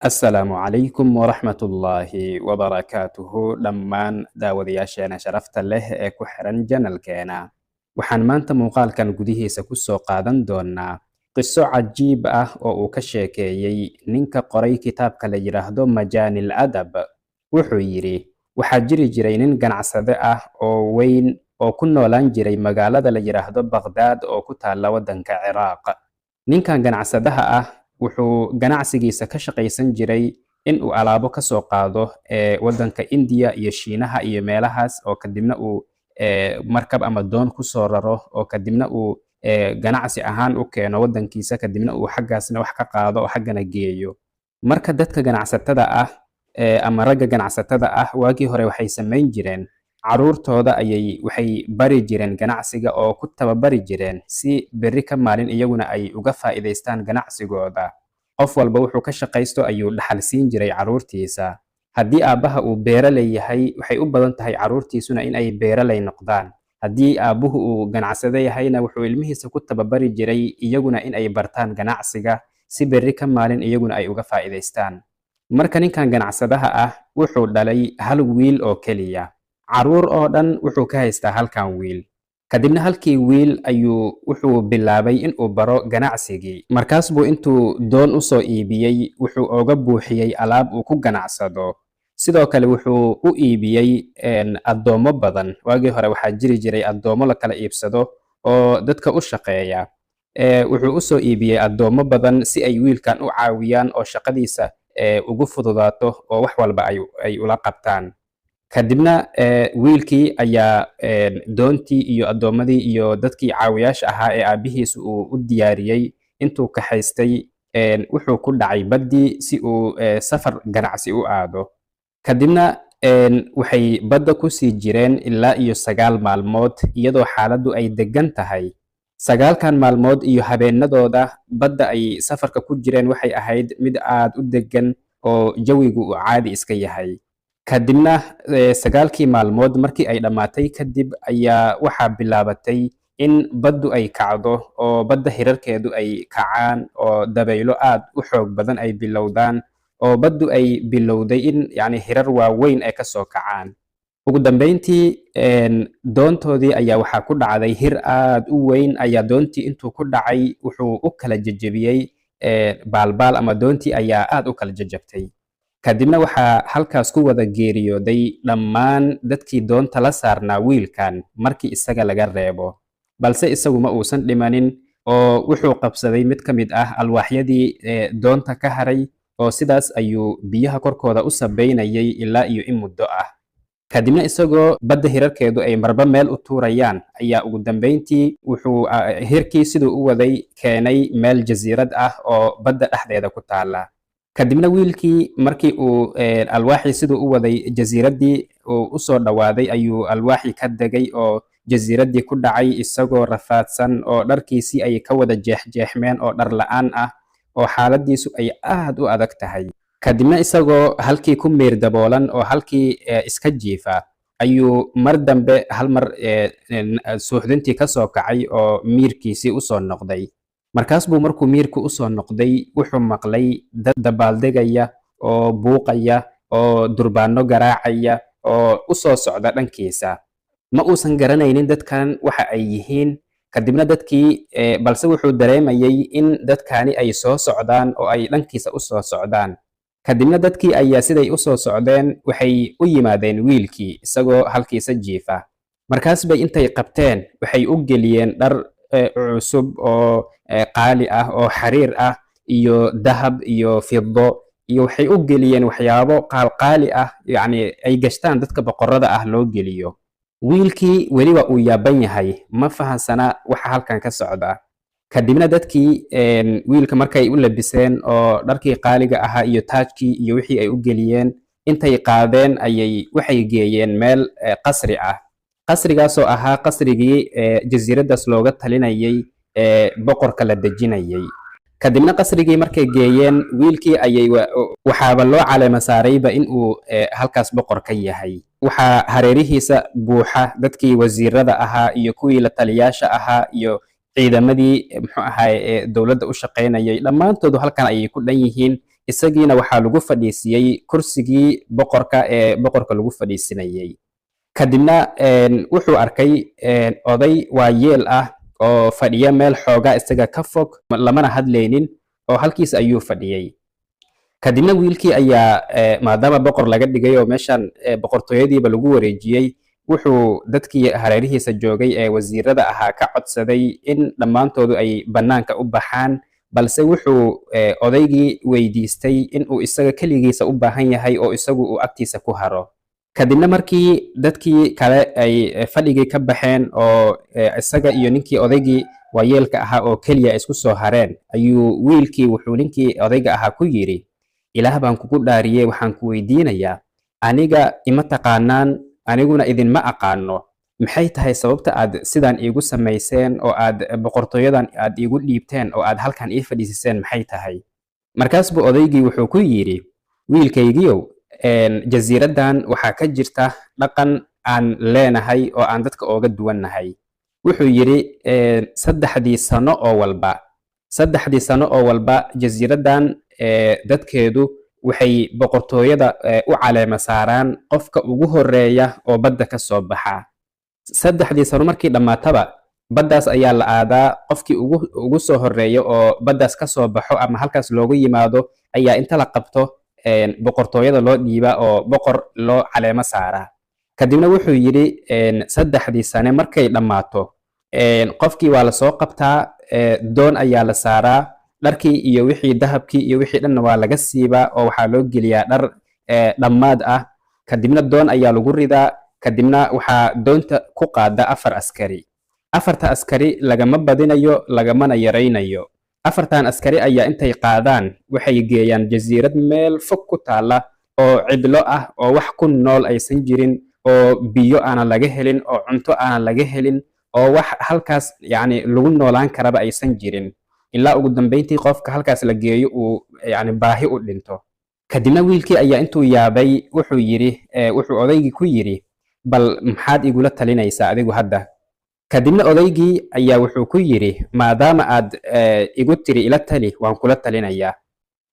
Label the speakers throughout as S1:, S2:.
S1: Asalaamu calaykum waraxmatullaahi wabarakaatuhu dhammaan daawadayaasheena sharafta leh ee ku xiran channelkeena. Waxaan maanta muuqaalkan gudihiisa ku soo qaadan doonaa qiso cajiib ah oo uu ka sheekeeyey ninka qoray kitaabka la yidhaahdo Majaanil Adab. Wuxuu yidhi: waxaa jiri jiray nin ganacsade ah oo weyn oo ku noolaan jiray magaalada la yidhaahdo Baqhdaad oo ku taalla waddanka Ciraaq. Ninkan ganacsadaha ah wuxuu ganacsigiisa ka shaqaysan jiray in uu alaabo ka soo qaado ee waddanka Indiya iyo Shiinaha iyo meelahaas, oo kadibna uu markab ama doon ku soo raro, oo kadibna uu ganacsi ahaan u keeno waddankiisa, kadibna uu xaggaasna wax ka qaado oo xaggana geeyo. Marka dadka ganacsatada ah ama ragga ganacsatada ah waagii hore waxay samayn jireen, caruurtooda ayay waxay bari jireen ganacsiga oo ku tababari jireen, si berri ka maalin iyaguna ay uga faa'iidaystaan ganacsigooda. Qof walba wuxuu ka shaqaysto ayuu dhaxal siin jiray caruurtiisa. Haddii aabbaha uu beeraley yahay, waxay u badan tahay caruurtiisuna in ay beeraley noqdaan. Haddii aabbuhu uu ganacsade yahayna, wuxuu ilmihiisa ku tababari jiray iyaguna in ay bartaan ganacsiga, si berri ka maalin iyaguna ay uga faa'iidaystaan. Marka ninkan ganacsadaha ah wuxuu dhalay hal wiil oo keliya. Caruur oo dhan wuxuu ka haystaa halkan wiil. Kadibna halkii wiil ayuu wuxuu bilaabay in uu baro ganacsigii. Markaas buu intuu doon usoo iibiyey, wuxuu oga buuxiyey alaab uu ku ganacsado. Sidoo kale wuxuu u iibiyey addoommo badan. Waagii hore waxaa jiri jiray addoommo la kala iibsado oo dadka u shaqeeya. Wuxuu usoo iibiyey addoommo badan si ay wiilkan u caawiyaan oo shaqadiisa ugu fududaato oo wax walba ay ula qabtaan. Kadibna wiilkii ayaa doontii iyo addoommadii iyo dadkii caawiyaasha ahaa ee aabbihiis uu u diyaariyey intuu kaxaystay, wuxuu ku dhacay baddii si uu safar ganacsi u aado. Kadibna waxay badda kusii jireen ilaa iyo 9 maalmood, iyadoo xaaladdu ay deggan tahay. 9-kan maalmood iyo habeenadooda badda ay safarka ku jireen waxay ahayd mid aad u deggan oo jawigu uu caadi iska yahay. Kadibna 9-kii maalmood markii ay dhammaatay kadib ayaa waxaa bilaabatay in baddu ay kacdo, oo badda hirarkeedu ay kacaan, oo dabaylo aad u xoog badan ay bilowdaan, oo baddu ay bilowday in yani hirar waaweyn ay kasoo kacaan. Ugu dambeyntii doontoodii ayaa waxaa ku dhacday hir aad u weyn. Ayaa doontii intuu ku dhacay wuxuu u kala jejebiyey baalbaal, ama doontii ayaa aad u kala jejabtay. Kadibna waxaa halkaas ku wada geeriyooday dhammaan dadkii doonta la saarnaa wiilkan markii isaga laga reebo. Balse isagu ma uusan dhimanin, oo wuxuu qabsaday mid ka mid ah alwaaxyadii doonta ka haray, oo sidaas ayuu biyaha korkooda u sabaynayay ilaa iyo in muddo ah. Kadibna isagoo badda hirarkeedu ay marba meel u tuurayaan ayaa ugu dambeyntii wuxuu hirkii siduu u waday keenay meel jasiirad ah oo badda dhexdeeda ku taala. Kadibna wiilkii markii uu alwaaxii siduu u waday jasiiraddii uu usoo dhowaaday ayuu alwaaxii ka degay oo jasiiraddii ku dhacay, isagoo rafaadsan oo dharkiisii ay ka wada jeexjeexmeen oo dhar la'aan ah oo xaaladiisu ay aad u adag tahay. Kadibna isagoo halkii ku miir daboolan oo halkii iska jiifa ayuu mar dambe hal mar suuxdintii ka soo kacay oo miirkiisii usoo noqday. Markaas buu markuu miirku usoo noqday wuxuu maqlay dad dabaaldegaya oo buuqaya oo durbaano garaacaya oo usoo socda dhankiisa. Ma uusan garanaynin dadkan waxa ay yihiin. Kadibna dadkii, balse wuxuu dareemayay in dadkani ay soo socdaan oo ay dhankiisa u soo socdaan. Kadibna dadkii ayaa siday u soo socdeen waxay u yimaadeen wiilkii isagoo halkiisa jiifa. Markaas bay intay qabteen waxay u geliyeen dhar cusub oo qaali ah oo xariir ah iyo dahab iyo fido, iyo waxay u geliyeen waxyaabo qaalqaali ah, yacni ay gashtaan dadka boqorada ah loo geliyo. Wiilkii weliba uu yaaban yahay, ma fahansana waxa halkan ka socda. Kadibna dadkii wiilka markay u labiseen oo dharkii qaaliga ahaa iyo taajkii iyo wixii ay u geliyeen intay qaadeen ayay waxay geeyeen meel qasri ah, qasrigaasoo ahaa qasrigii jasiiraddaas looga talinayay ee boqorka la dejinayay. Kadibna qasrigii markay geeyeen wiilkii ayay waxaaba loo caleema saarayba in uu halkaas boqor ka yahay. Waxaa hareerihiisa buuxa dadkii wasiirada ahaa iyo kuwii la taliyaasha ahaa iyo ciidamadii muxuu ahaay ee dowladda u shaqaynayay. Dhammaantoodu halkan ayay ku dhan yihiin. Isagiina waxaa lagu fadhiisiyey kursigii boqorka ee boqorka lagu fadhiisinayey. Kadibna wuxuu arkay oday waayeel ah oo fadhiya meel xoogaa isaga ka fog, lamana hadlaynin oo halkiis ayuu fadhiyey. Kadibna wiilkii ayaa, maadaama boqor laga dhigay oo meeshan boqortooyadiiba lagu wareejiyey, wuxuu dadkii hareerihiisa joogay ee wasiirada ahaa ka codsaday in dhammaantoodu ay bannaanka u baxaan, balse wuxuu odaygii weydiistay in uu isaga keligiisa u baahan yahay oo isagu uu agtiisa ku haro. Kadibna markii dadkii kale ay fadhigii ka baxeen oo isaga iyo ninkii odaygii waayeelka ahaa oo keliya isku soo hareen, ayuu wiilkii wuxuu ninkii odayga ahaa ku yidhi: "Ilaah baan kugu dhaariyey, waxaan ku weydiinayaa, aniga ima taqaanaan, aniguna idinma aqaano. Maxay tahay sababta aad sidaan iigu samayseen oo aad boqortooyadan aad iigu dhiibteen oo aad halkan ii fadhiisiseen? Maxay tahay?" Markaas buu odaygii wuxuu ku yidhi: "Wiilkaygiyow, jasiiraddan waxaa ka jirta dhaqan aan leenahay oo aan dadka ooga duwannahay." Wuxuu yidhi: "Saddexdii sano oo walba jasiiraddan dadkeedu waxay boqortooyada u caleema saaraan qofka ugu horeeya oo badda ka soo baxa. 3dii sano markii dhammaataba, baddaas ayaa la aadaa. Qofkii ugu soo horeeya oo baddaas ka soo baxo ama halkaas loogu yimaado ayaa inta la qabto boqortooyada loo dhiibaa oo boqor loo caleemo saaraa." Kadibna wuxuu yidhi: "3dii sane markay dhammaato, qofkii waa la soo qabtaa, doon ayaa la saaraa, dharkii iyo wixii dahabkii iyo wixii dhanna waa laga siibaa oo waxaa loo geliyaa dhar dhammaad ah. Kadibna doon ayaa lagu ridaa. Kadibna waxaa doonta ku qaada afar askari. Afarta askari lagama badinayo, lagamana yaraynayo. Afartan askari ayaa intay qaadaan waxay geeyaan jasiirad meel fog ku taalla oo cidlo ah, oo wax ku nool aysan jirin, oo biyo aanan laga helin, oo cunto aanan laga helin, oo wax halkaas yacni lagu noolaan karaba aysan jirin, ilaa ugu dambeyntii qofka halkaas la geeyo uu yacni baahi u dhinto." Kadibna wiilkii ayaa intuu yaabay wuxuu yidhi, wuxuu odaygii ku yidhi: "Bal maxaad igula talinaysaa adigu hadda?" Kadibna odaygii ayaa wuxuu ku yidhi: "Maadaama aad igu tiri ila tali, waan kula talinayaa.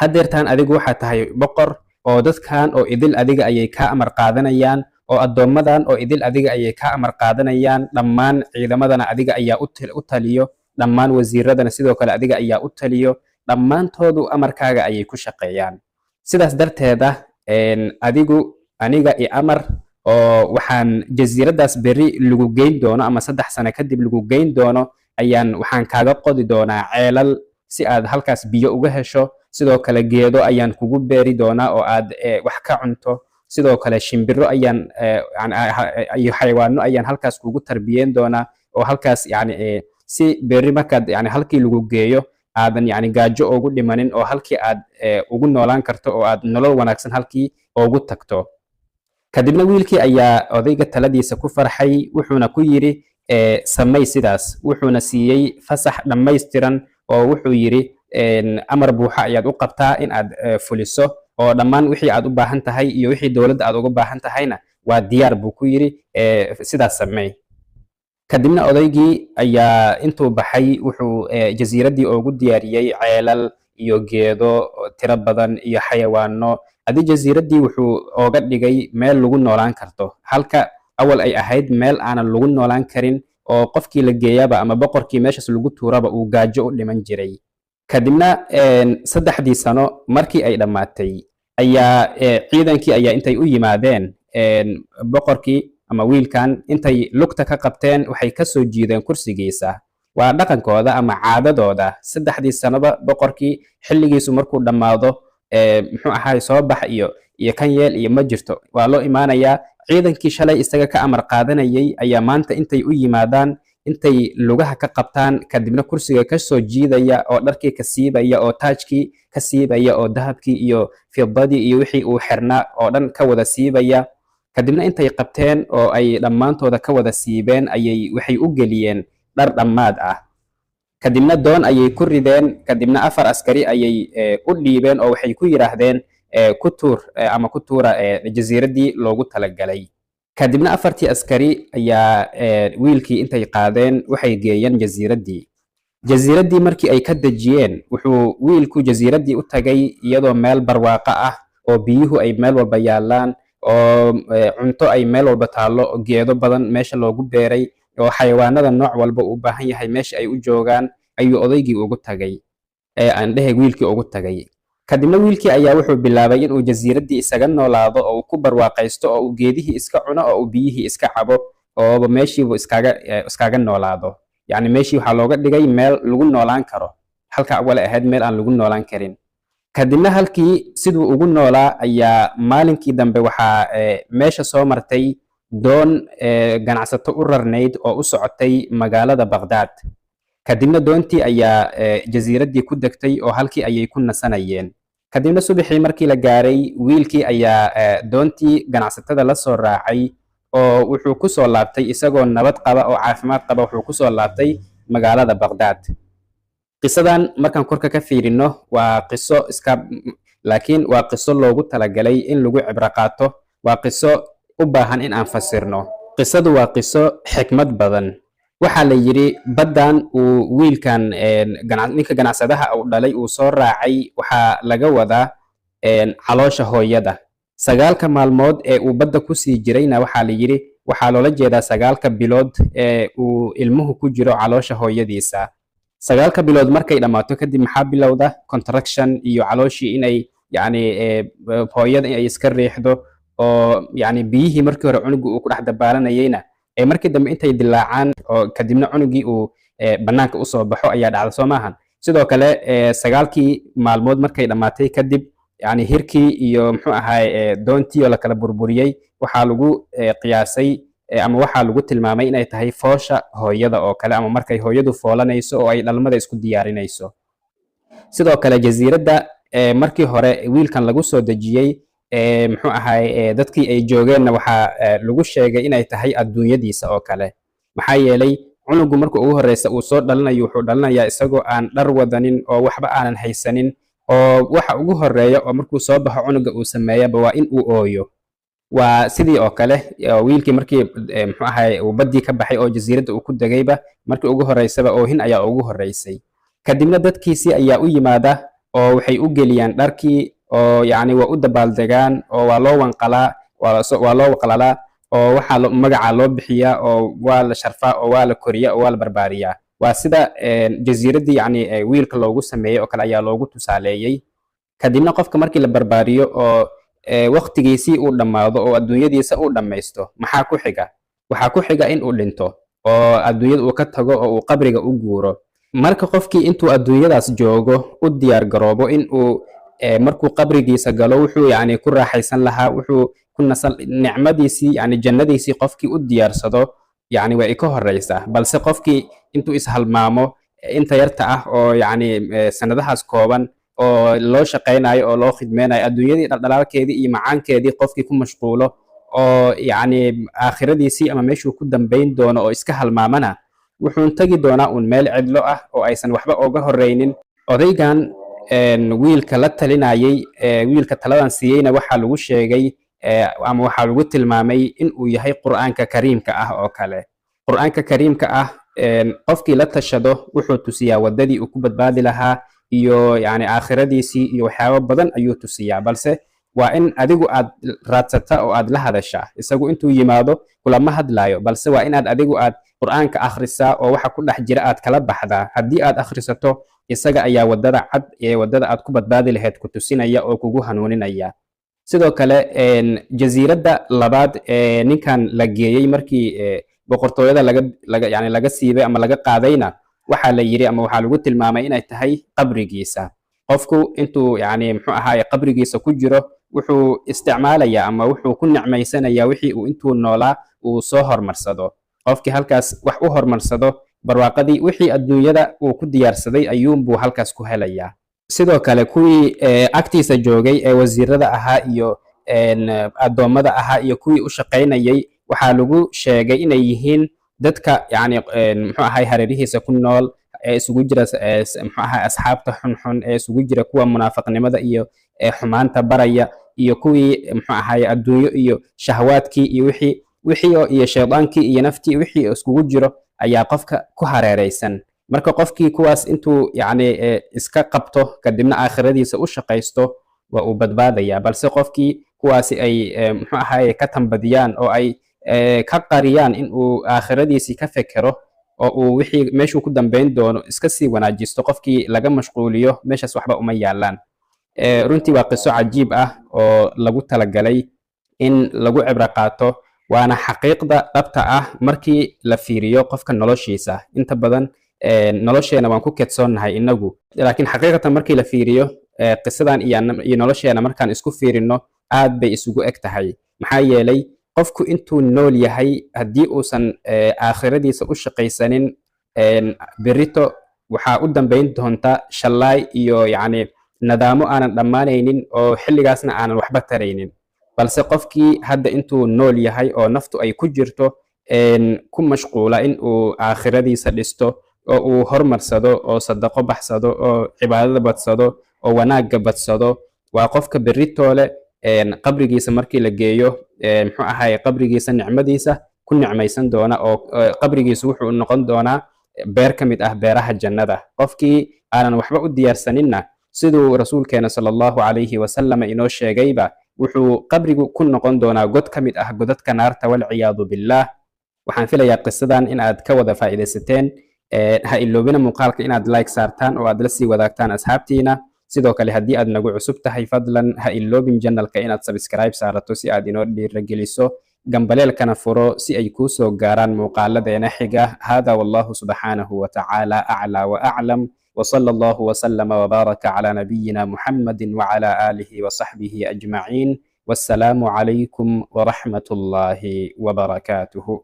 S1: Haddeertaan adigu waxaad tahay boqor, oo dadkan oo idil adiga ayay kaa amar qaadanayaan, oo addoommadan oo idil adiga ayay kaa amar qaadanayaan. Dhammaan ciidamadana adiga ayaa u taliyo, dhammaan wasiiradana sidoo kale adiga ayaa u taliyo, dhammaantoodu amarkaaga ayay ku shaqeeyaan. Sidaas darteeda adigu aniga i amar, oo waxaan jasiiraddaas berri lagu geyn doono ama 3 sano kadib lagu geyn doono ayaan waxaan kaaga qodi doonaa ceelal si aad halkaas biyo uga hesho. Sidoo kale geedo ayaan kugu beeri doonaa oo aad wax ka cunto. Sidoo kale shimbiro ayaan iyo xayawaano ayaan halkaas kugu tarbiyeyn doonaa, oo halkaas yani si berri markaad yani halkii lagu geeyo aadan yani gaajo ugu dhimanin, oo halkii aad ugu noolaan karto oo aad nolol wanaagsan halkii ugu tagto." Kadibna wiilkii ayaa odayga taladiisa ku farxay, wuxuuna ku yidhi: "Samay sidaas." Wuxuuna siiyey fasax dhammaystiran oo wuxuu yidhi: "Amar buuxa ayaad u qabtaa in aad fuliso, oo dhammaan wixii aad u baahan tahay iyo wixii dowladda aad uga baahan tahayna waa diyaar," buu ku yidhi, "sidaas samey." Kadibna odaygii ayaa intuu baxay wuxuu jasiiraddii ugu diyaariyey ceelal iyo geedo tiro badan iyo xayawaano. Adi jasiiraddii wuxuu ooga dhigay meel lagu noolaan karto, halka awal ay ahayd meel aanan lagu noolaan karin, oo qofkii la geeyaba ama boqorkii meeshaas lagu tuuraba uu gaajo u dhiman jiray. Kadibna 3dii sano markii ay dhammaatay ayaa ciidankii ayaa intay u yimaadeen boqorkii ama wiilkan, intay lugta ka qabteen waxay ka soo jiideen kursigiisa. Waa dhaqankooda ama caadadooda. 3dii sanoba boqorkii xilligiisu markuu dhammaado, muxuu ahaay, soo bax iyo kan yeel iyo ma jirto. Waa loo imaanayaa. Ciidankii shalay isaga ka amar qaadanayay ayaa maanta intay u yimaadaan, intay lugaha ka qabtaan, kadibna kursiga ka soo jiidaya, oo dharkii ka siibaya, oo taajkii ka siibaya, oo dahabkii iyo fidadii iyo wixii uu xirnaa oo dhan ka wada siibaya. Kadibna intay qabteen oo ay dhammaantooda ka wada siibeen ayay waxay u geliyeen dhar dhammaad ah. Kadibna doon ayay ku rideen. Kadibna afar askari ayay u dhiibeen oo waxay ku yidhaahdeen: "Ku tuur ama ku tuura jasiiraddii loogu talagalay." Kadibna afartii askari ayaa wiilkii intay qaadeen waxay geeyeen jasiiraddii. Jasiiraddii markii ay ka dejiyeen, wuxuu wiilku jasiiraddii u tagay iyadoo meel barwaaqo ah oo biyuhu ay meel walba yaallaan oo cunto ay meel walba taallo oo geedo badan meesha loogu beeray oo xayawaanada nooc walba uu u baahan yahay meesha ay u joogaan ayuu odaygii ugu tagay, ee aan dhehe wiilkii ugu tagay. Kadibna wiilkii ayaa wuxuu bilaabay inuu jasiiraddii isaga noolaado oo uu ku barwaaqaysto oo uu geedihii iska cuno oo uu biyihii iska cabo ooba meeshiibu iskaga noolaado. Yacni meeshii waxaa looga dhigay meel lagu noolaan karo, halka awale ahayd meel aan lagu noolaan karin. Kadibna halkii siduu ugu noolaa ayaa maalinkii dambe waxaa meesha soo martay doon ganacsato u rarnayd oo u socotay magaalada Baqdaad. Kadibna doontii ayaa jasiiraddii ku degtay oo halkii ayay ku nasanayeen. Kadibna subaxii markii la gaaray, wiilkii ayaa doontii ganacsatada la soo raacay oo wuxuu ku soo laabtay isagoo nabad qaba oo caafimaad qaba, wuxuu ku soo laabtay magaalada Baqdaad. Qisadan markaan korka ka fiirino waa qiso iska, laakiin waa qiso loogu talagalay in lagu cibro qaato. Waa qiso u baahan in aan fasirno. Qisadu waa qiso xikmad badan. Waxaa la yidhi baddan uu wiilkan ninka ganacsadaha uu dhalay uu soo raacay waxaa laga wadaa caloosha hooyada. 9-ka maalmood ee uu badda kusii jirayna waxaa la yidhi waxaa loola jeedaa 9-ka bilood ee uu ilmuhu ku jiro caloosha hooyadiisa. 9-ka bilood markay dhammaato kadib maxaa bilowda? Contraction iyo calooshii inay yacni hooyada inay iska riixdo oo yacni biyihii markii hore cunugu uu ku dhex dabaalanayeyna ee markii dambe intay dilaacaan oo kadibna cunugii uu bannaanka usoo baxo ayaa dhacda, soo maahan? Sidoo kale 9-kii maalmood markay dhammaatay kadib, yacni hirkii iyo muxuu ahaay doontii oo la kala burburiyey waxaa lagu qiyaasay ama waxaa lagu tilmaamay inay tahay foosha hooyada oo kale ama markay hooyadu foolanayso oo ay dhalmada isku diyaarinayso. Sidoo kale jasiiradda markii hore wiilkan lagu soo dejiyey, muxuu ahaay, dadkii ay joogeenna waxaa lagu sheegay inay tahay adduunyadiisa oo kale. Maxaa yeelay cunugu marka ugu horeysa uu soo dhalanayo wuxuu dhalanayaa isagoo aan dhar wadanin oo waxba aanan haysanin, oo waxa ugu horeeya oo markuu soo baxo cunuga uu sameeyaba waa in uu ooyo. Waa sidii oo kale wiilkii markii muxuu ahaay uu baddii ka baxay oo jasiiradda uu ku degayba, markii ugu horeysaba oohin ayaa ugu horeysay. Kadibna dadkiisii ayaa u yimaada oo waxay u geliyaan dharkii oo yacni waa u dabaaldegaan oo waa loo wanqalaa, waa loo waqlalaa oo waxaa magaca loo bixiyaa oo waa la sharfaa oo waa la koriyaa oo waa la barbaariyaa. Waa sida jasiiraddii yacni wiilka loogu sameeyey oo kale ayaa loogu tusaaleeyey. Kadibna qofka markii la barbaariyo oo waqtigiisii uu dhammaado oo adduunyadiisa uu dhammaysto, maxaa ku xiga? Waxaa ku xiga in uu dhinto oo adduunyada uu ka tago oo uu qabriga u guuro. Marka qofkii intuu adduunyadaas joogo u diyaar garoobo in uu markuu qabrigiisa galo wuxuu yacni ku raaxaysan lahaa, wuxuu ku nasan, nicmadiisii yacni jannadiisii qofkii u diyaarsado, yacni way ka horeysaa. Balse qofkii intuu ishalmaamo inta yarta ah oo yacni sanadahaas kooban oo loo shaqaynayo oo loo khidmeynayo, adduunyadii dhaldhalaalkeedii iyo macaankeedii qofkii ku mashquulo oo yacni aakhiradiisii ama meeshuu ku dambayn doono oo iska halmaamana, wuxuun tagi doonaa uun meel cidlo ah oo aysan waxba oga horeynin. Odaygan wiilka la talinayay, wiilka taladan siiyeyna waxaa lagu sheegay ama waxaa lagu tilmaamay in uu yahay Qur'aanka Kariimka ah oo kale. Qur'aanka Kariimka ah qofkii la tashado wuxuu tusiyaa waddadii uu ku badbaadi lahaa iyo yacni aakhiradiisii iyo waxyaabo badan ayuu tusiyaa, balse waa in adigu aad raadsata oo aad la hadashaa. Isagu intuu yimaado kulama hadlaayo, balse waa inaad adigu aad Qur'aanka akhrisaa oo waxa ku dhex jira aad kala baxdaa. Haddii aad akhrisato, isaga ayaa waddada cad ee waddada aad ku badbaadi lahayd ku tusinaya oo kugu hanuuninaya. Sidoo kale jasiiradda labaad ee ninkan la geeyey markii boqortooyada laga yani laga siibay ama laga qaadayna waxaa la yidhi ama waxaa lagu tilmaamay inay tahay qabrigiisa. Qofku intuu yani muxuu ahaay qabrigiisa ku jiro wuxuu isticmaalayaa ama wuxuu ku nicmaysanayaa wixii uu intuu noolaa uu soo hormarsado. Qofkii halkaas wax u hormarsado, barwaaqadii wixii adduunyada uu ku diyaarsaday ayuunbuu halkaas ku helayaa. Sidoo kale kuwii agtiisa joogay ee wasiirada ahaa iyo addoommada ahaa iyo kuwii u shaqaynayay waxaa lagu sheegay inay yihiin dadka yani muxuu ahay hareerihiisa ku nool ee isugu jira muxuu ahay asxaabta xunxun, ee isugu jira kuwa munaafiqnimada iyo xumaanta baraya iyo kuwii muxuu ahay adduunyo iyo shahwaadkii iyo wixii iyo shaydaankii iyo naftii, wixii iskugu jiro ayaa qofka ku hareeraysan. Marka qofkii kuwaas intuu yacni iska qabto, kadibna aakhiradiisa u shaqaysto, waa uu badbaadayaa. Balse qofkii kuwaasi ay muxuu ahaye ka tambadiyaan oo ay ka qariyaan in uu aakhiradiisii ka fekero oo uu wixii meeshuu ku dambayn doono iska sii wanaajisto, qofkii laga mashquuliyo, meeshaas waxba uma yaalaan. Runtii waa qiso cajiib ah oo lagu talagalay in lagu cibro qaato, waana xaqiiqda dhabta ah markii la fiiriyo qofka noloshiisa. Inta badan nolosheena waan ku kedsoonnahay inagu, laakiin xaqiiqatan markii la fiiriyo qisadan iyo nolosheena markaan isku fiirino, aad bay isugu eg tahay. Maxaa yeelay, qofku intuu nool yahay haddii uusan aakhiradiisa u shaqaysanin, berito waxaa u dambayn doonta shallaay iyo yacni nadaamo aanan dhammaanaynin oo xilligaasna aanan waxba taraynin. Balse qofkii hadda intuu nool yahay oo naftu ay ku jirto ku mashquula in uu aakhiradiisa dhisto oo uu hormarsado oo sadaqo baxsado oo cibaadada badsado oo wanaagga badsado, waa qofka beritoole qabrigiisa markii la geeyo, muxuu ahaye, qabrigiisa nicmadiisa ku nicmaysan doona, oo qabrigiisu wuxuu noqon doonaa beer ka mid ah beeraha jannada. Qofkii aanan waxba u diyaarsaninna, siduu rasuulkeena sala Allahu calayhi wasalam inoo sheegayba, wuxuu qabrigu ku noqon doonaa god ka mid ah godadka naarta, walciyaadu billaah. Waxaan filayaa qisadan in aad ka wada faa'iidaysateen. Ha iloobina muuqaalka inaad like saartaan oo aad la sii wadaagtaan asxaabtiina. Sidoo kale, haddii aad nagu cusub tahay, fadlan ha iloobin channelka inaad subscribe saarato si aad inoo dhiirageliso, gambaleelkana furo si ay kuu soo gaaraan muuqaaladeena xiga. Hada wallahu subxaanahu wa tacaala aclaa wa aclam. وصلى الله وسلم وبارك على نبينا محمد وعلى آله وصحبه أجمعين، والسلام عليكم ورحمة الله وبركاته.